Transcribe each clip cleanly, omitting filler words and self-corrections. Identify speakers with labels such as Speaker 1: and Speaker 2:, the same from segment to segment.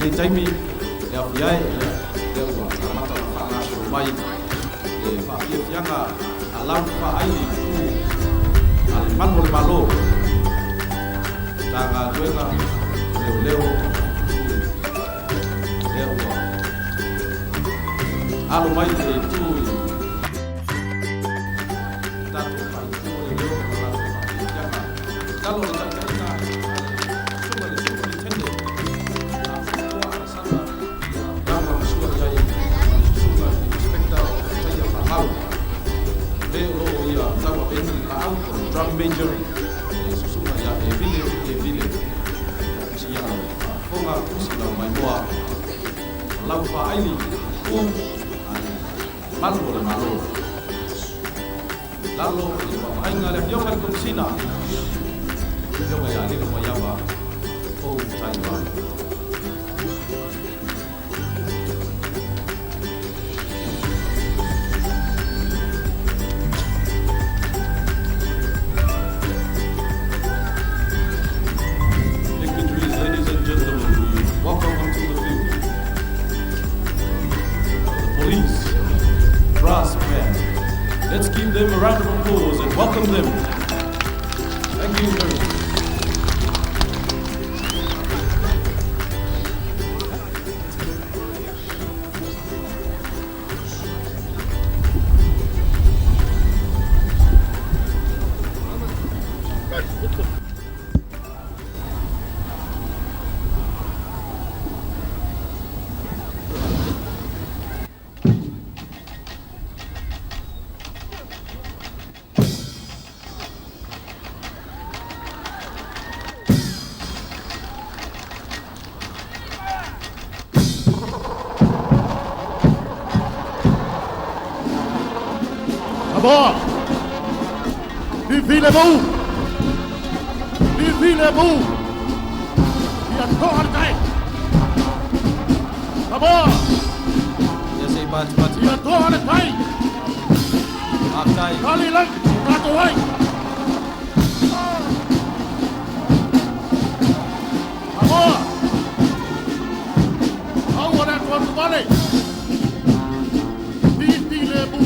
Speaker 1: Lenei taimi le aofia e, ia, lea ua amata ona faagasolo mai le faafiafiaga a lau faaili ku a le Malu o le Malo, Matagaluega o Leoleo lea ua alo mai le itu i tatou faaitu o leoleo ma latou faafiafiaga i lalo o le taitaiga a le Susuga i le Superintendent Afotoa Alesana, ia lagolagosua i ai ma le Susuga i le Inspector o Taia Faamau. Le o lo o ia tauaveina le laau o le Drum Major, le Susuga ia Evile Evile. Ia faafofoga si lau maimoa lau faaili ku a le Malu o le Malo lalo i le vaavaaiga a le Afioga i le Komesina, Afioga ia Lilo Maiava Pou Taivai. Dignitaries, ladies and gentlemen, we welcome onto the field the police brass band. Let's give them a round of applause and welcome them. Thank you very much.
Speaker 2: Samoa! Fifi le mu! Fifi le mu! Ia toa le tai! Samoa!
Speaker 1: Ia se i pati pati.
Speaker 2: Ia toa le tai!
Speaker 1: Faafetai.
Speaker 2: Tali lagi, tatou ai! Samoa! Aua le atu atu vale! Fifi le mu!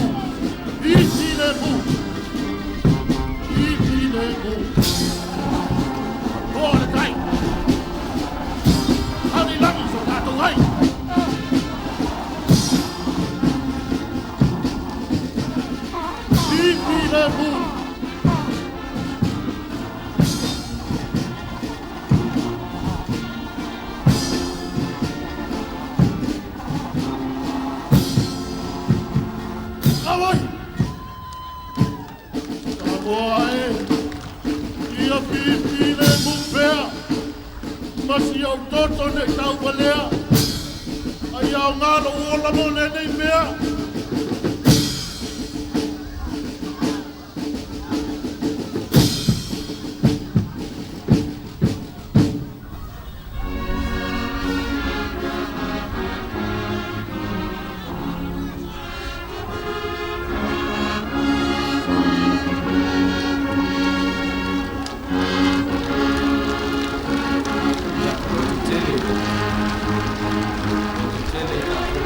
Speaker 2: Fifi le mu! Fifi le mu! Toa le tai! Tali lagi, so tatou ai! Fifi le mu! Awai! Samoa e! Ia fifi le mu pea! Ma si au toto ne tau valea! Ai au ngalo ola mo lenei mea!
Speaker 1: Ia, lototele, lototele tatou.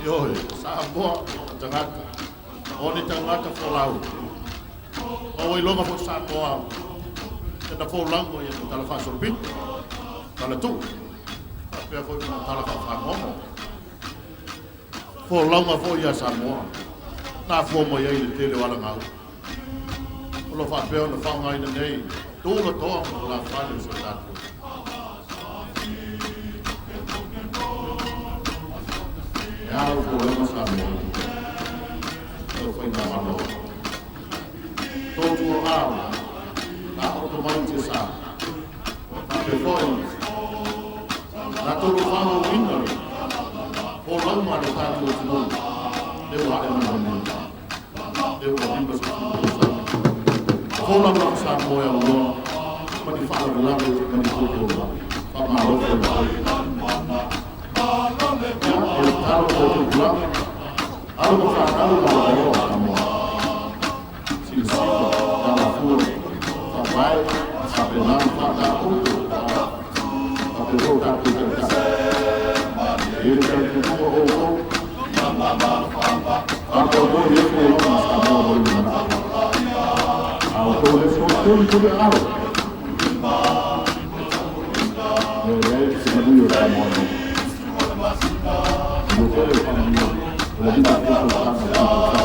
Speaker 2: Ioe, Samoa o tagata, o ni tagata folau. Ma ua iloga foi Samoa i ana folauga i ana tala faasolopito, tala tu'u, faapea foi ma tala faafagogo. Folauga foi a Samoa na afua mai ai le tele o alagau o lo o faapea ona faaaogaina nei tulatoa ma tulafale o si o tatou. E a lau folauga Samoa lau faigamalo? Tou tuaau taoto mai i tiasa, faapea foi latou lo faaauauina le folauga a le tatou atunuu lea ua ae mai nei, lea ua 50 tausaga. Folau lava Samoa e aunoa ma ni faalavelave ma ni tuatuaga. Faamalo folau. Ia, o le tatalo mo tupulaga, alo ma fanau ma aloloa o Samoa, silasila i alafua faavae faapena ona faataoto faapea foi o tatou taitai. E i ai le talitonuga o outou faamoemoe i ai folauga a Samoa mo le lumanai. A o outou le solituli aao, e leai se manuia o Samoa nei. Manuia tele, faamanuia o le Alii ma tausaga ma tausaga.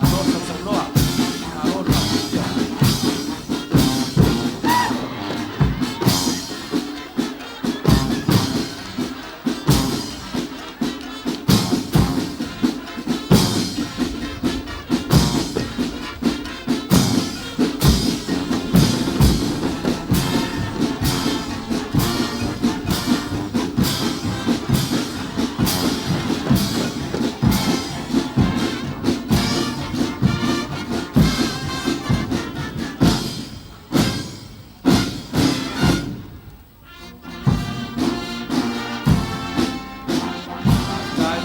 Speaker 1: Malo sausaunoa, malo le faafiafia. Faafetai.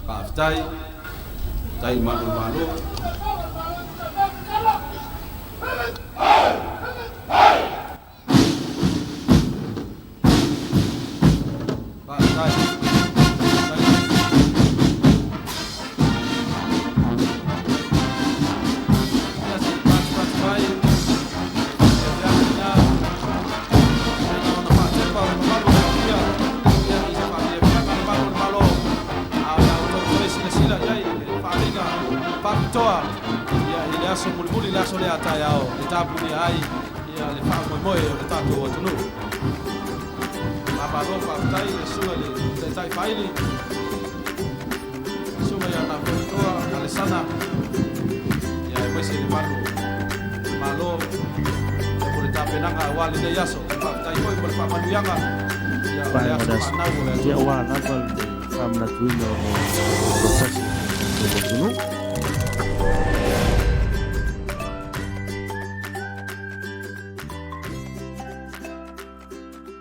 Speaker 1: Faafetai, tai malu malo. Faafetai. Tai. atoa ia i le aso mulimuli, le aso lea a taeao e tapunia ai ia le faamoemoe o le tatou atunuu. Faamalo faafetai le susuga i le taitai faaili, susuga ia Nafoetoa Alesana, ia aemaise le malu o le Malo ia mo le tapenaga aua lenei aso. Faafetai foi mo le faamanuiaga ia o le aso fanau o le
Speaker 3: Ia
Speaker 1: atunuu.
Speaker 3: Aua lava le faamanatuina o le tasi o le atunuu.